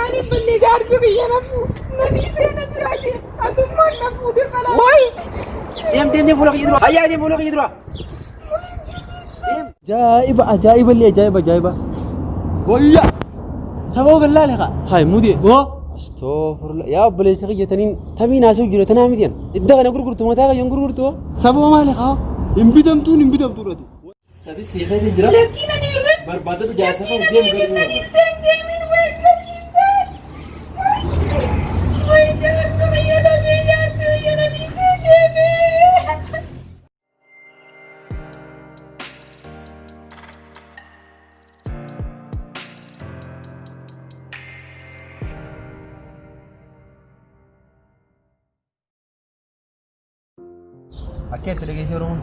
Maaliif ballee jaarsi kiyya na fuudhe? Na dhiisee na biraa deema. Atummaan na fuudhe balaa. Wayi! Deem deem deem fuula kiyya dura. Ayyaa deem fuula kiyya dura. Ajaa'iba ajaa'iba illee ajaa'iba ajaa'iba. Wayya! Saboo gallaale kaa. Hayi mudee. Hoo! Astoofurla yaa obboleessa kiyya taniin tamiin haasa'u jira tanaa miti an. Idda kana gurgurtu mataa kiyya hin gurgurtu. Saboo maali kaa? Hin bitamtuun hin bitamtuu dhati. Sadi sii keessa jira. Lakkii na deemin. Barbaadatu jaarsa Lakkii kan na deemu deemin na gadi. dhiistee hin deemin wayi galiisaa. Wayi jaarsa kiyya dhabee jaarsi kiyya na dhiisee deemee. Akka itti dhageessee Oromoon.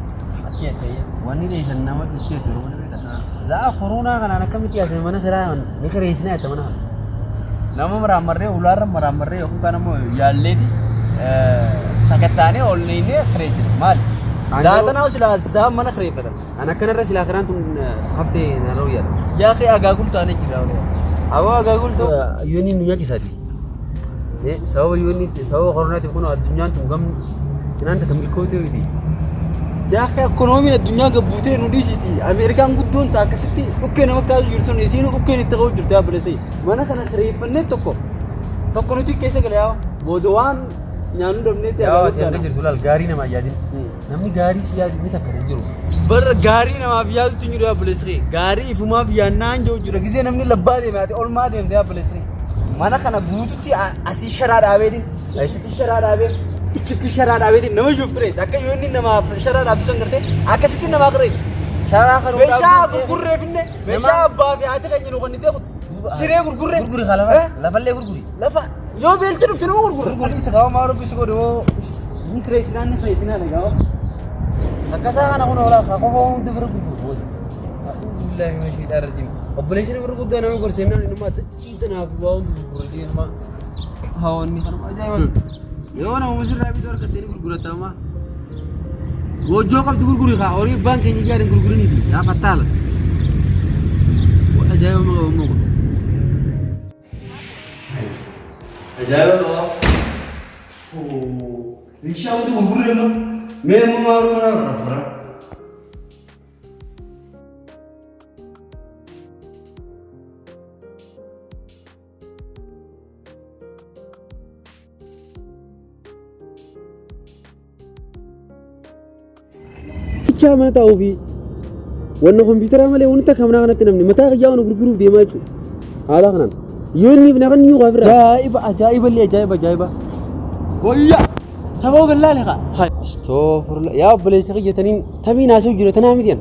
Akka itti wanni dheessan nama dhuftee itti Oromoon beekta. Za'a koronaa kanaan akkamitti yaadame mana kiraa ni kireessinaa jette mana kana. Nama maraammarree ulaarra maraammarree yookiin kaan ammoo yaalleeti sakattaanee ol neynee kireessina. Maali? Zaatanaa silaa zaa mana kireeffatan. An akkanarra silaa kiraan tun haftee narra wayyaadha. Yaa kee agaagul taanee jira. Aboo agaagul ta'u yooniin nu nyaachisaati. Sababa yoonni sababa koronaatiif kun addunyaan tun gam cinaan takka milkootee miti. Yaa kee akkonoomiin addunyaa gabbuutee nu dhiisiti. Ameerikaan guddoon ta'a akkasitti dhukkee nama kaasu jirtu sun isiin dhukkeen itti ka'u jirti yaa bilesee. Mana kana kireeffannee tokko tokko nuti keessa gala yaa booda waan nyaannu dhabneetti Yaa ati hanga jirtu laal gaarii namaa yaadin. Namni gaarii si yaadu ni takka hin jiru. Barra gaarii namaaf yaadutti hin jiru yaa obboleessi kee. Gaarii ifumaaf yaannaan jiru jira. Gisee namni labbaa deeme ati olmaa deemte yaa obboleessi kee. Mana kana guututti asii sharaa dhaabeetiin, asitti sharaa dhaabee, ichitti sharaa dhaabeetiin nama iyyuuf ture. Akka yoo inni namaaf sharaa dhaabbisan gartee akkasitti namaa ture. Sharaa kan Meeshaa gurgurree finne, meeshaa abbaa fi haati keenya nu kennitee kutu. Siree gurgurree. Gurguri haa lafa. Lafallee gurguri. Lafa yoo beelti dhufte nama gurgura. Gurguri isa gawa maa rabbi si godhe hoo. Ni kireessinaa ni kireessinaa na gawa. Akkasaa kana kun olaa haa qofa hundi bira gurguru booda. Alhamdulillahi mina shaytaan rajiim. Obboleessi nama guddaa nama gorsee naan inuma dachii tanaaf waa hundi gurgura jee nama hawaanni kanuma ajaa'iba. Yoo nama sirraa bituu harkattee ni gurguratta amma. Goojjoo qabdu gurguri kaa horii abbaan keenya ijaare hin gurguriniiti yaa fattaala. Ajaa'iba ma qabu amma kun. Ajaa'iba qaba. Meeshaa hundi gurgurree immoo mee immoo maaloo mana irraa fura. Bichaa mana taa'uu fi wanna kompiitaraa malee wanti takka mana kanatti namni mataa kiyyaa waan gurguruuf deemaa jechuudha. Haala kanaan yoo inni na kan iyyuu kaafirra. Ajaa'iba ajaa'iba illee ajaa'iba ajaa'iba. Wayya! Saboo gallaale kaa. Astoofurla yaa obboleessa kiyya taniin tamiin haasa'u jira tanaa miti an.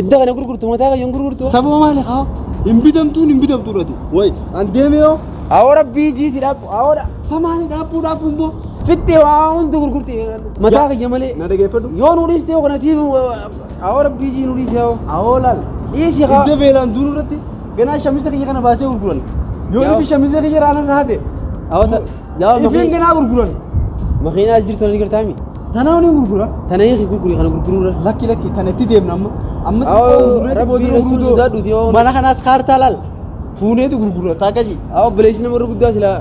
Idda kana gurgurtu mataa kiyya hin gurgurtu. Saboo maali kaa? Hin bitamtuun hin bitamtuu dhati. Wayi an deeme yoo. Awoo rabbii jiiti dhaabbu awoo dha. Samaani dhaabbuu dhaabbuun boo. Fittee waa hundi gurgurti mataa kiyya malee. Na dhageeffadhu. Yoo nu dhiiste yoo kana tiif awoo rabbii jii nu dhiise awoo. Awoo laal. Dhiisi haa. Idda beelaan duunu irratti ganaa shamisa kiyya kana baasee gurguran. Yoo Yaa- ifi shamisa kiyya irraa irraa hafe. Awoo ta. Yaa Ifiin ganaa gurguran. Makiinaa as jirtu ni gartaami. Tanaa ni gurgura. Tana hiiki gurguri kana gurguruura. Lakki lakki tana itti deemna amma. Amma Awoo, xiqqoo gurgureetu Rabbii booda Rasuul gurguruu. sodaadhuuti yoo- Mana kanaas kaartaa laal. Fuuneetu gurgura taakaji. Awoo obboleessi nama irra guddaa silaa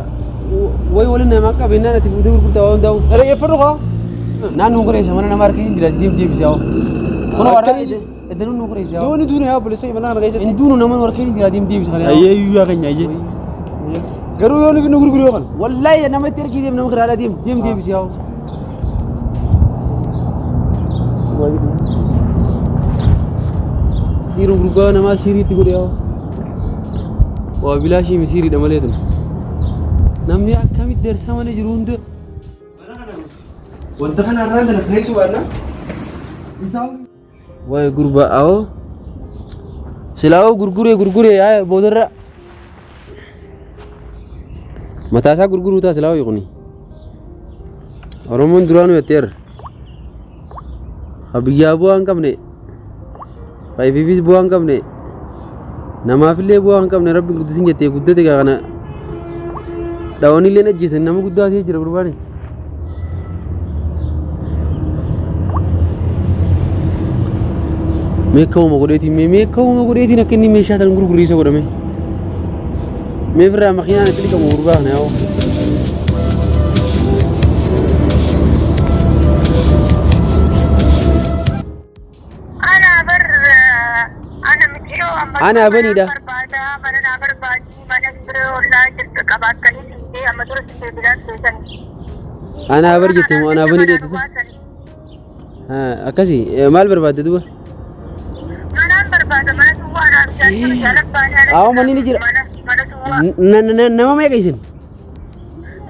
wayi waliin namaa qabeenyaan ati fuutee gurgurtaa waan ta'u. Dhaggeeffadhu kaa. Naannoo kureessa mana nama harka hin jira deem deebisee awoo. Kun warra Akkana- edda nu kureessa awoo. Dooni duune yaa obboleessa mana kana keessatti. Hin duunu nama harka hin jira deem deebisee kana. Ayyee iyyuu yaa keenya ayyee. Garuu yoo nufi nu gurguru yoo kana. Wallaahi nama itti ergii deem nama kiraadhaa deem deem deebisee awoo. Dhiirri gurbaa namaa siiriitti godhe awoo. Waa bilaashii misiiriidha malee tun. Namni akkamitti darsa mana jiru hunda. Wanta kana irraan dana fireessu baanna. Isaan Waa'ee gurbaa awoo. Silaawoo gurguree gurguree yaa boodarra. Mataa isaa gurguruu ta'a silaawoo kuni. Oromoon duraanuu jetteerra. Ka biyyaa bu'aa hin qabne. Ka ifiifis bu'aa hin qabne. Namaafillee bu'aa hin qabne rabbi guddisin jettee guddate gaa kana. Dhawanillee ajjeesan nama guddaa ta'ee jira gurbaani. Mee ka'uma godheetiin mee mee ka'uma godheetiin akka inni meeshaa tan gurgurriisa godhame. Mee firraa makiinaan itti dhiqamu gurbaa kana yaa'u. Ana bar ana miciyoo amma Ana baniidha. barbaada mana naa barbaadi mana bira ollaa jirtu qabaattanii siintee amma dura siintee bilaa keessan. Anaa bar jette moo anaa banii dheettite? Akkasi maal barbaadde duuba? Manaan barbaada mana duwwaa anaa ijaarsa jaalabbaanii ala. Awwa manni ni jira. Mana mana duwwaa. Nama meeqa isin?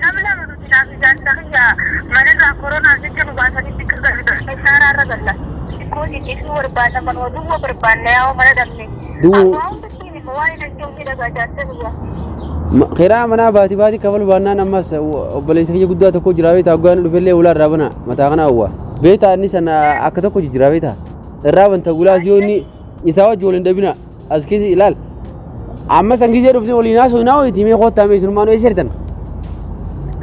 Nama lama nuti naaf ijaarsa kiyya manarraa koronaa jecha nu baasanii bikka galcha saaraarra galla. Xiqqoo xixiqqoo barbaadna manuma duwwaa barbaadna yaa'u mana dhabne. Duwwaa. Waa hundatti hima waan hin dandeenye dhagaa ijaarsa kiyya. Kiraa manaa baati baati kafalu baannaan ammas obboleessa kiyya guddaa tokko jira beektaa hoggaan dhufellee ulaa irraa bana mataa kana hawwa. Beektaa inni sana akka tokko jijjiira beektaa. Irraa banta gulaa si inni isaa wajji waliin dhabina as keessa ilaal. Amma san gisee dhufte waliin haasoo hin haawwiti mee koottaa mee isinumaan eessa jirtan?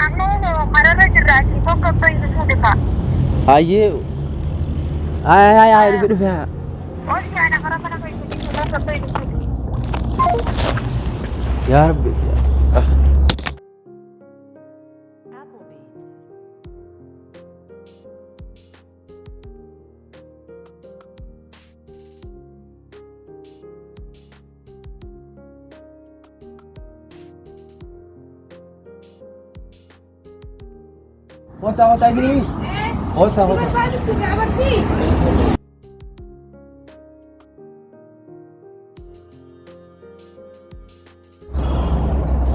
Amma kararra jirra asii tokko bayyuu fuudhifa. Hayyee. Hayi hayi hayi dhufe dhufe. Ol yaana karaa mana bayyuu tokko bayyuu fuudhifa. Yaa Rabbi. Ah. Kottaa kottaa isinii. Kottaa kottaa.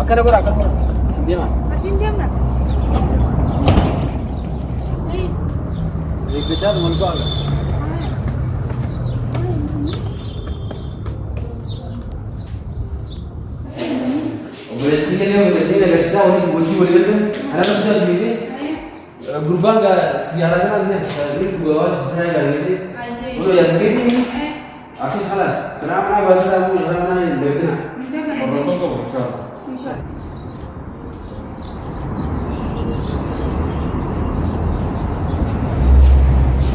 Akkana godha akkana godha. Isin deema. Asiin deemna. Eeggachaa dhuma lubbaa. Obboleettii keenya obboleettii agarsiisaa waliin hojii walii galte kana guddaa deemee gurbaan gaa siyaaraa kana ni dhugaa waan si firaa galee Ulo ya sendiri. Aku salah. Kenapa bahasa aku karena yang dari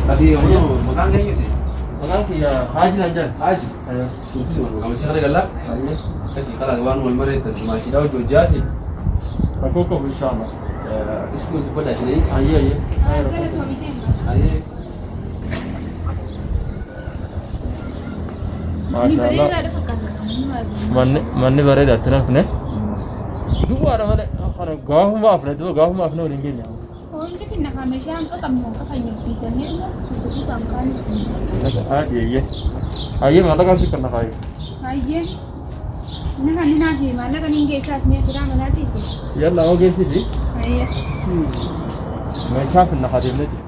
Tadi yang mana makan kayak gitu. Maqaan kiyya Haaji naan jedhan. Haji. Kamu sih kada galak? Kasi kalau wan wal mare terjemah kita jauh sih. Rakkoo qabu inshaallah. Istu pada sini. Ayyee ayyee. Ayyee rakkoo qabu. Ayo. Maashaallah. Manni manni bareedaa itti nafne. Duwwaadha malee kana gaafuma afne du'a gaafuma afne waliin keenya. Wanti finna haa meeshaan qabnu qafanyu fiiganii suuta suutaan kaanis Haadhi ayyee. Ayyee maallaqaan si kenna kaayyee. Hayyee. Nama ni naa fi maallaqa niin geessaaf mee firaa manaa tiise. Yalla ogeessiiti. Hayyee. Meeshaa finna haa deemneeti.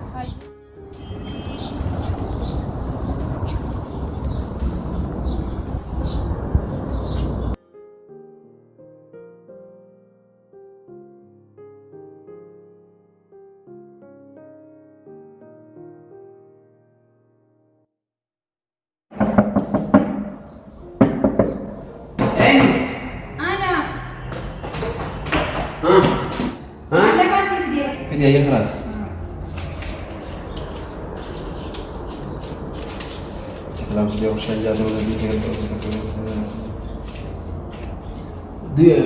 Ana Hah? Hah? maallaqaan si fidee. Fidi aja keras.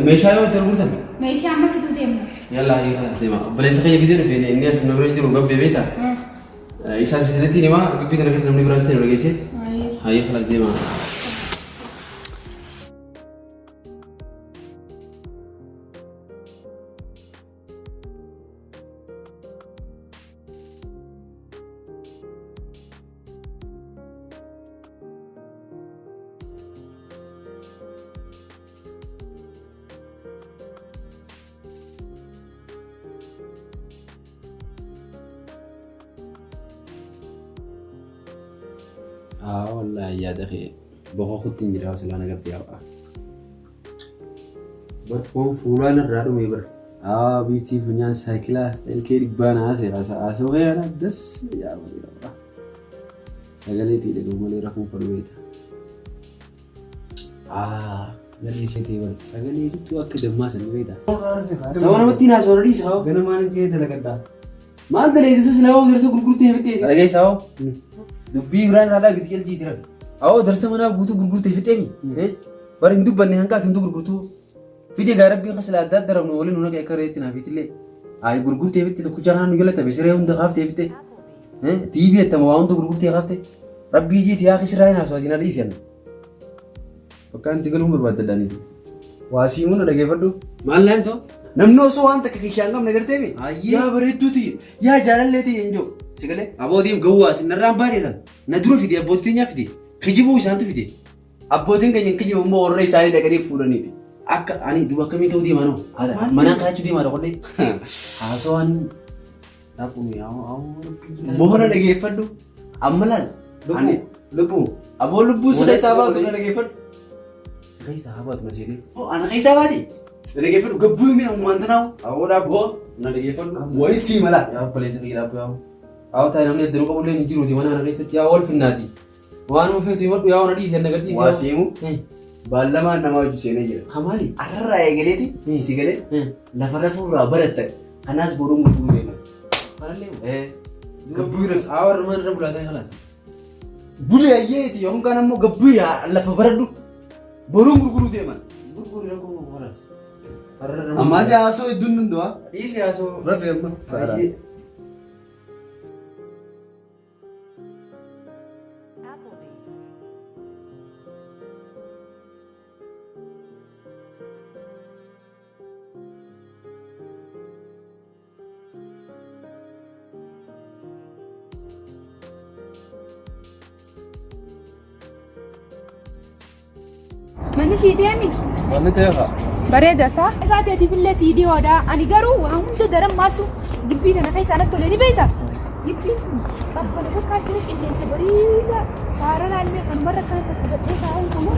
Meeshaa yoo itti gurgurtan. Meeshaa amma fituu deemna. Yalla ayyee kanas deema. Obboleessa kiyya gisee dhufe inni as na bira jiru gabbee beektaa? Isaan sisirratti himaa dubbii tana keessa namni biraan seenu dhageesse. Hayyee kanas deema. Haa wallaahi yaada kee boqa kutti hin jira silaa nagartee haa. Bar foon fuulaan irraa dhume bar. Haa biitii funyaan saayikilaa ilkee dhibbaa naa seera haasoo kee kana das yaa yaa. Sagalee tiidha dhuu malee rafuu fadhu beekta. Haa galii seetee bar sagalee tuttuu akka dammaa san beekta. Sababa namatti hin haasoo dhiisa haa. Ganamaan kee dalagaddaa. Maal daleessisa silaa hoo darsa gurgurtee fixee. Dhageessaa hoo. Dubbii biraan irraa dhaabiti qaljiiti jira. Awoo darsa manaa guutuu gurgurtee fixeemi. Bar hin dubbanne hanga ati hundu gurgurtuu. Fide gaa rabbiin kasila adda adda rabnu waliin nu naqe akka reetti naaf itillee. Ayi gurgurtee bitte tokkicha kana nu jala tabe siree hunda kaaftee bitte. TV ettama waa hunda gurgurtee kaafte. Rabbii jiiti yaa kisirraa hin haasoo asiin adhiisi anna. Bakka anti galuun barbaaddadhaaniiti. Waa siimuu na dhageeffadhu. Maal naa himtoo? Namni osoo waan takka kishaa hin qabne gartee mi? Ayyee. Yaa bareedduu tiyya. Yaa jaalallee tiyya hin jiru. Si galee? Abootiin gowwaa isin narraan baate san. Na dura fide abbootii teenyaa fide. Kijibuu isaantu fide. Abbootiin keenya hin kijibu immoo warra isaanii dhaqanii fuudhaniiti. Akka ani duba akkamiin ta'uu deemaa noo? Haadha Maal? manaan kaachuu deemaa dhoqodhee. Haasawaan Moona dhageeffadhu. Amma laal. Lubbuu. Lubbuu. Aboo lubbuu si keessaa baatu na dhageeffadhu. Si keessaa haa baatu na seetee. Oo ana keessaa baati. Na dhageeffadhu gabbuu himee ammaan tanaa. Aboo dhaabboo. Na dhageeffadhu. Wayi sii mala. Yaa obboleessa kiyya dhaabboo yaa. Haa ta'e namni addunuu qabullee hin jiruuti mana kana keessatti yaa wal finnaati. Waanuma feetu himadhu yaa wana dhiisi anna gadhiisi. Waa siimu baallamaan namaa hojii seenee jira. Kamaali. Arrarraa eegaleeti si galee lafa rafuurraa barattan. Kanaas boruun gurguruu deema. Kanallee. Gabbuu irra. Haa warra mana irra bulaa ta'e kalaas. Buli ayyeeti yookaan kaan ammoo gabbuu lafa baradhu. Boruun gurguruu deeman. Gurguruu rakkoo qabu kalaas. Ammaa si haasoo hedduun danda'a. Dhiisi haasoo. Rafi amma. Baay'ee. Manni sii deemi. Manni teefa. Bareeda isaa. Egaa teetiifillee sii dhiyoodha. Ani garuu waa hunda daran maaltu gibbii kana keessa anatti tole ni beekta. Gibbiin kun qabbana takkaa jira qilleensa bareeda saara laallee kanumarra akkana takka gadhee taa'uun kama.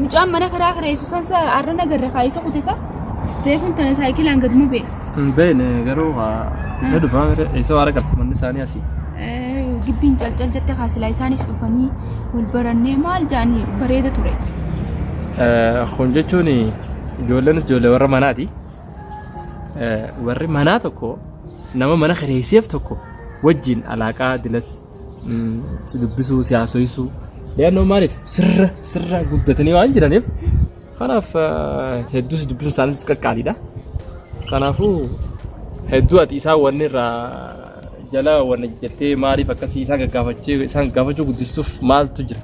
Mucaan mana karaa kireessu san sa arra nagarra kaayisa kutesa reefuun tana saayikilaan gad mube. Hin beekne garuu ni dhufaa isa waara qaba manni isaanii asii. Gibbiin calcal jette kaasilaa isaanis dhufanii wal barannee maal jaanii bareeda ture. Kun jechuun ijoolleenis ijoollee warra manaati. Warri manaa tokko nama mana kireesseef tokko wajjin alaaqaa dilas si dubbisuu si haasoyisuu leannoo maaliif sirra sirra guddatanii waan jiraniif kanaaf hedduu si dubbisuun isaanis qaqqaaliidha. Kanaafuu hedduu ati isaan wanni irraa jala wanni jettee maaliif akkasii isaan gaggaafachee isaan gaggaafachuu guddistuuf maaltu jira?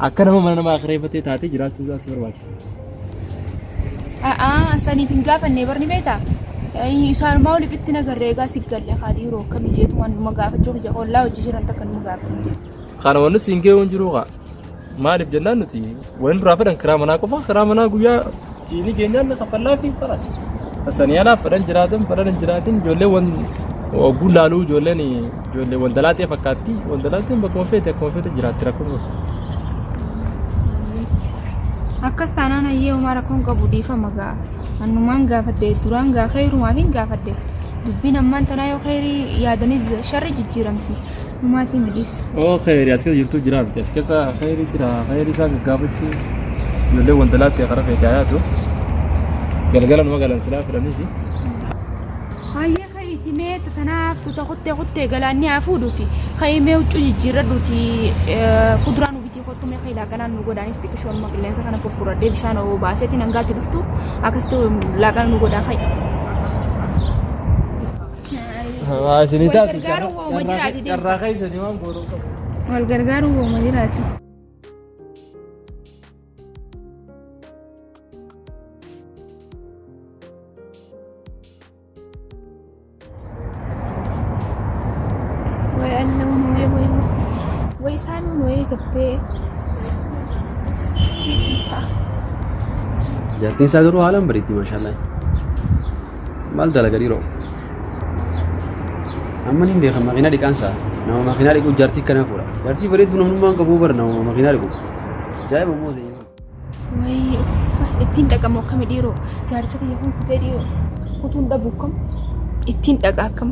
Akka nama mana namaa kireeffatee taatee jiraachuu si barbaachisa. A'aa saniif hin gaafanne barni beektaa? Isaanumaa walitti nagarree egaa si galle kaa dhiiroo akkamii jeetumaan numa gaafachuu kiyya hollaa hojii jiran takka numa gaafatan jechuudha. Kana wanni siin ga'ee hin jiru kaa. Maaliif jennaan nuti wanni duraa fedhan kiraa manaa qofa kiraa manaa guyyaa jiini geenyaan kaffallaa fi faraas. Sanii alaa fedhan jiraatan fedhan hin jiraatin ijoollee wan oguu laaluu ijoolleen ijoollee wandalaaxee fakkaatti wandalaaxeen bakkuma feete akkuma feete jiraatti rakkoon qabu. Akkas taanaan hayyee homaa rakkoon qabu dhiifama gaa. Annumaan gaafadhe duraan gaa kheyrumaaf hin gaafadhe. Dubbiin ammaan tanaa yoo kheyrii yaadanis sharri jijjiiramti. Humaatii midhiis. Oo kheyrii as keessa jirtu jira miti as keessa kheyrii jira kheyrii isaa gaggaafachuu ijoollee wandalaaxee karaa feete hayaatu galgala numa galan silaa fedhaniisi. Hayyee ka'iiti mee tanaaf tuta kuttee kuttee galaanni haa fuudhuti. Ka'ii mee huccuu jijjiirradhuti kuduraa nu bitii kottu mee ka'ii laaqanaan nu godhaanis xiqqishoo amma qilleensa kana furfuradhee bishaan oo baaseetiin hangaatti dhuftu akkasitti laaqana nu godhaa ka'i. Waa isinii Wal taatu gargaaruu wooma jiraati deemu. carraa keessanii waan goonuu qabu. Wal gargaaruu wooma jiraati. Way allahuun way way way isaanuun way gabbee jeetiin ta'a. Jaartiin isaa garuu haalaan bareeddi maashaallah. Maal dalaga dhiiroo? Amma niin beekan makiinaa dhiqaan isaa nama makiinaa dhiqu jaartii akkanaa fuudha. Jaartii bareeddu namnummaan qabu bara nama makiinaa dhiqu. Ajaa'iba moo ta'e. Wayii uffa ittiin dhaqamu akkami dhiiroo jaarsa kiyya kun kutee dhiiroo kutuun dhabu akkam ittiin dhaqa akkam.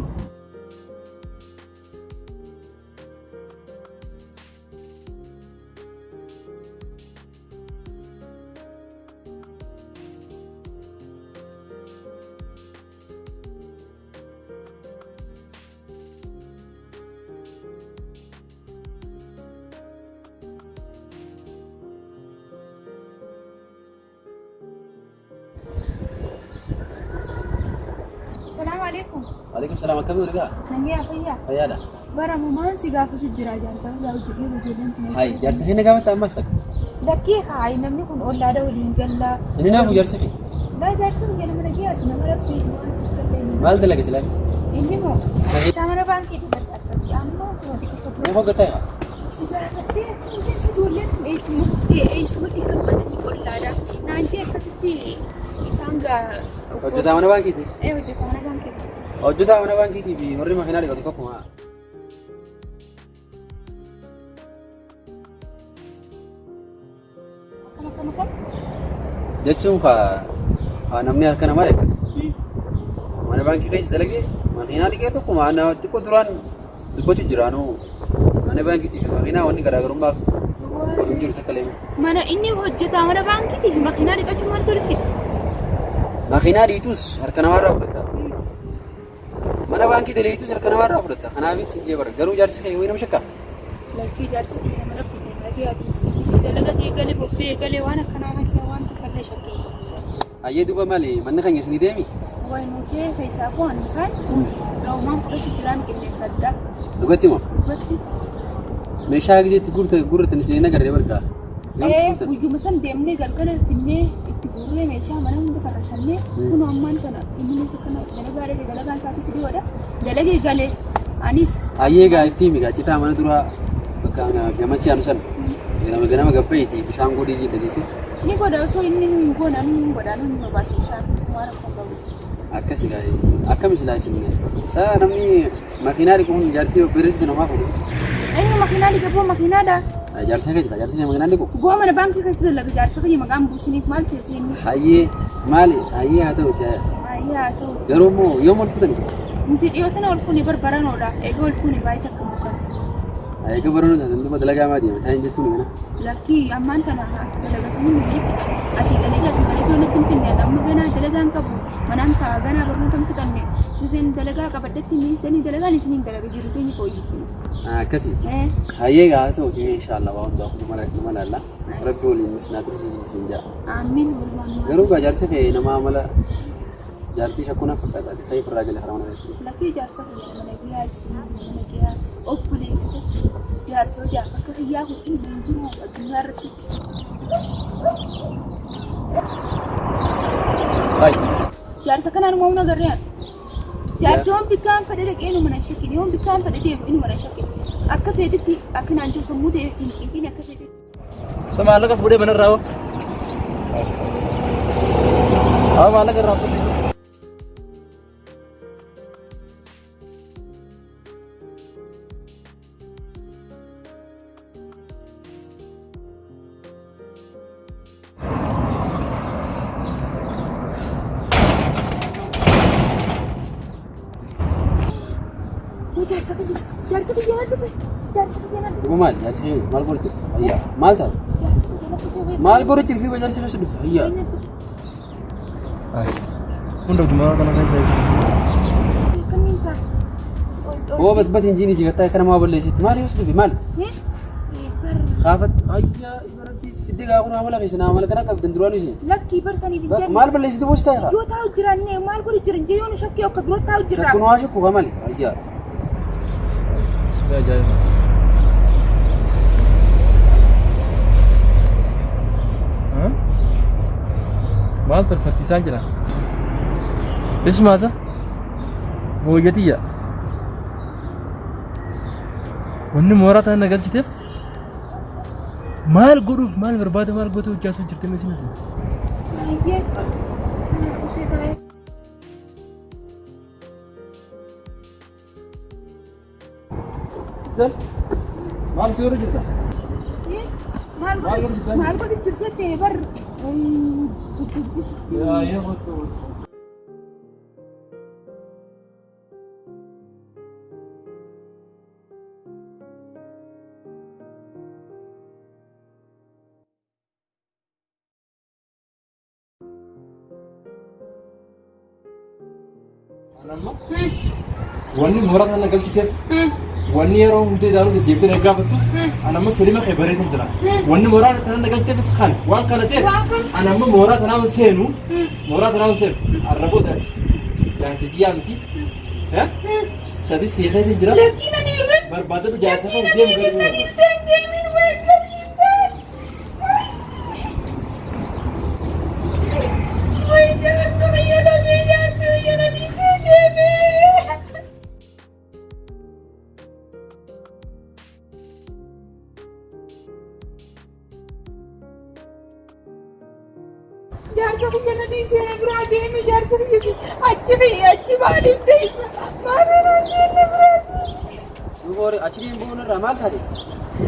alaikum. Waalaikum salaam akkamii waligaa? Nagaya fayyaa. Fayyaadha. Bara mumaan si gaafatu jira jaarsa yaa hojii ijoolleen tun. Hayi jaarsa kee na gaafatta ammas takka. Lakkee haayi namni kun ollaadha waliin gallaa. Inni naafu jaarsi kee. Laa jaarsi kun nama nagayaati nama rabbii waan takka illee. Maal dalaga silaa? Inni moo isaa mana baankiitti gargaarsa. Amma kuma xiqqoo Ni hoggataa yaa? Si gaafattee akkam keessa ijoolleen tun eessumatti eessumatti gabbatanii ollaadha. Naan jee akkasitti isaan gaa. Hojjetaa mana baankiiti. Ee hojjetaa mana baankiiti. Hojjetaa mana baankiitii fi warri makiinaa dhiqatu tokkuma. Akkam akkam akkam. Jechuun haa namni harka namaa eeggatu. Mana baankii keessa dalagee makiinaa dhiqee tokkuma nama xiqqoo duraan dubbachuu jiraanuu mana baankiitii fi makiinaa wanni garaagarummaa godhu hin jiru takka illee. Mana inni hojjetaa mana baankiitii fi makiinaa dhiqachuu maaltu walitti fida? Makiinaa dhiitus harka namaarraa fudhata. Mana baankii daleetus harka namaarraa fudhata. Kanaafis hin jee bara. Garuu jaarsi kee wayii nama shakkaa? Lakkii jaarsi kee nama rakkate dhagee miskiin dalagatee gale bobbee gale waan akkanaa keessa waan takka illee shakkii hin qabu. Hayyee duuba maali manni keenya isinii deemi? Wayi nuutee keessaa foon kan ga'umaan fudhachu jiraan qilleensa addaa. Dhugatti moo? Dhugatti. Meeshaa gizeetti guurtan isin hin agarree bargaa. Ee guyyuma san deemnee galgala finnee itti guurree meeshaa mana hunda farrashannee kun ammaan kana innis akkana dalagaa dhaqee dalagaan isaatis dhiyoodha. Dalagee galee anis. Hayyee gaa itti himi gaa citaa mana duraa bakka gamachi aanu san ganama ganama gabbayeeti bishaan godhii jedhe dhageesse. Ni godha osoo inni nu hin goone ani hin godha nu hin obaasu bishaan waan rakkoon qabu. Akkasi gaa akkami silaa isin saa namni makiinaa dhiqu kun jaartii birriitti sun homaa fuudhu. Inni makiinaa dhiqa boo makiinaadha. Jaarsa keeti jaarsi kee makiinaa dhiqu. Boo mana baankii keessa dalaga jaarsa kiyya maqaan buusiniif maal keessa inni. Hayyee maali hayyee haa ta'u Hayyee haa ta'u. Garuu immoo yoom wal fuutan isin? Nuti dhiyootana wal fuune barbaranoodha. Eega wal fuune baay'ee takka muka. Eega baranoo taatan duuba dalagaa maa deema taa'in jettuun kana. Lakkii ammaan tana dalagatanii nu walitti fixan. Asii dalagaa asii dalagaa natti hin finne amma ganaa dalagaa hin qabu. Manaan ta'a ganaa barnoota hin fixanne. Isin dalagaa qabadhetti miisanii dalagaan isin hin dalaga jiru teenya fooyyessina. Akkasii. Hayyee gaa haa ta'uti inshaallah waa hundaa kun numa laalla. Rabbi waliin isin haa tursiisu isin ja'a. Aamiin walumaan nu haa Garuu gaa jaarsi kee nama amala jaartii shakkuu na fakkaata. Ati ka'ii ofirraa gale karaa mana keessa. Lakkii jaarsa kiyya nama nagayaati nama nagayaa obboleessa tokko jaarsa hojaa akka kiyyaa kun inni hin jiru addunyaa irratti. Jaarsa kanaan uumamuu agarree ani. Jaarsi yoon bikkaan fedhe dhaqee inuma nan shakkine yoon bikkaan fedhe deemu inuma nan shakkine akka feetetti akka naan jiru sammuu ta'e hin cinqine akka feetetti. Sa maallaqa fuudhee manarraa hoo? Haa maallaqa irraa fuudhee. Jaarsa kiyya jaarsa kiyya na dhufe jaarsa kiyya na dhufe. Duuba maali jaarsi kee maal godhu jirti? Ayyaa maal taate? Jaarsa kiyya na dhufe. Maal godhu jirti jaarsi kee si dhufe? Ayyaa. Hunda dhumaa kana keessa. Akkamiin ta'a? Hoo bat bat injiinii jigattaa akka namaa balleessitti maali yoo si dhufe maali? Kaafat ayyaa ifa rabbii fiddee gaa kun amala keessa naa amala kana qabdan duraan isin. Lakkii barsaniif hin jenne. Maal balleessitu boos ta'a? Yoo taa'u jiraanne maal godhu jiran jee yoo nu shakkii akka dura taa'u jirra. Shakkuun waa shakku kaa maali? Ayyaa. Bismillah ajaa'iba. Maal tolfattiisaan jira? Ismaasa? Mooyyatiyya. Wanni mooraa tana na galchiteef maal godhuuf maal barbaada maal gootee hojjaa sun jirti isin asin. Baay'ee. Usee taa'ee. Maal si godhu jirta? Maal godhu maal godhu jirti jettee bar dubbisitti. Yaa yaa Wanni mooraa kana galchiteef wanni yeroo hundee ilaaluu deddeebitee na gaafattuuf ani amma filima kee bareetan jira. Wanni mooraa kana na galchiteefis kana waan kana ta'eef ani amma mooraa tanaa hin seenu mooraa tanaa hin seenu arra boodaati. Jaartii tiyyaa miti. Sadi sii keessa jira. Lakkii na dhiibin. Barbaadatu jaarsa Lakkii kan na deemu dhiibin na garuu. dhiistee hin deemin weekkam shittee. Wayi jaarsa biyya dhabee jaarsi biyya na dhiisee deemee. Jaarsa kiyya na dhiisee na biraa deeme jaarsa kiyya si achi biyya achi maaliif teessa maaliif na na biraa deeme. Duuba horii achi deemu bu'uun irraa maal taate?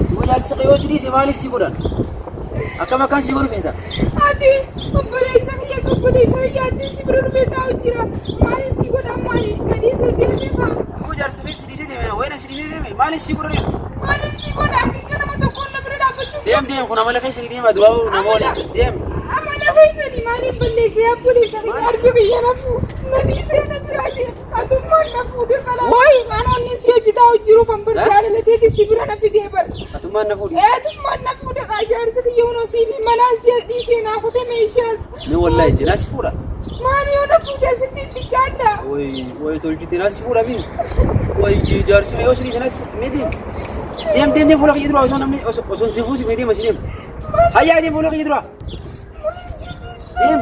Duuba jaarsi yoo si dhiise maaliif si godhan? Akkam akkan si godhu feeta? Ati obboleessa kiyya obboleessa kiyyaatti si bira dhufee taa'u jira maaliif si godhan maaliif na dhiisee deeme maa Duuba jaarsi kee si dhiisee deeme wayina si dhiisee deeme maaliif si godhan? maaliif si godha ati akka nama tokkoon na bira dhaabbachuu Deem deem kun amala keessa ni deema du'aa nama waliin deem. Amala keessanii maaliif balleessee obboleessa kiyya jaarsi kiyya na fuu na dhiisee na biraa deeme atummaan na fuudhe kalaa. Anoonni si hojjetaa jiruuf an bar jaalalateeti si bira na fidee bar. Atummaan na fuudhi. Eetummaan na fuudhe kaa jaarsi kiyya hunoo siif manaas dhiisee naa kute meeshaas. Ni wallahi jinaa si fuudha. Maali yoo na fuudhe asitti itti jaadda. Way way tolchite naa si fuudha mi. Way jaarsi yoo si dhiise naa si fuudha mee deem. Deem deem deem fuula kiyya dura osoo namni osoo si fuusi mee deem asi deem. Hayyaa deem fuula kiyya dura. Deem.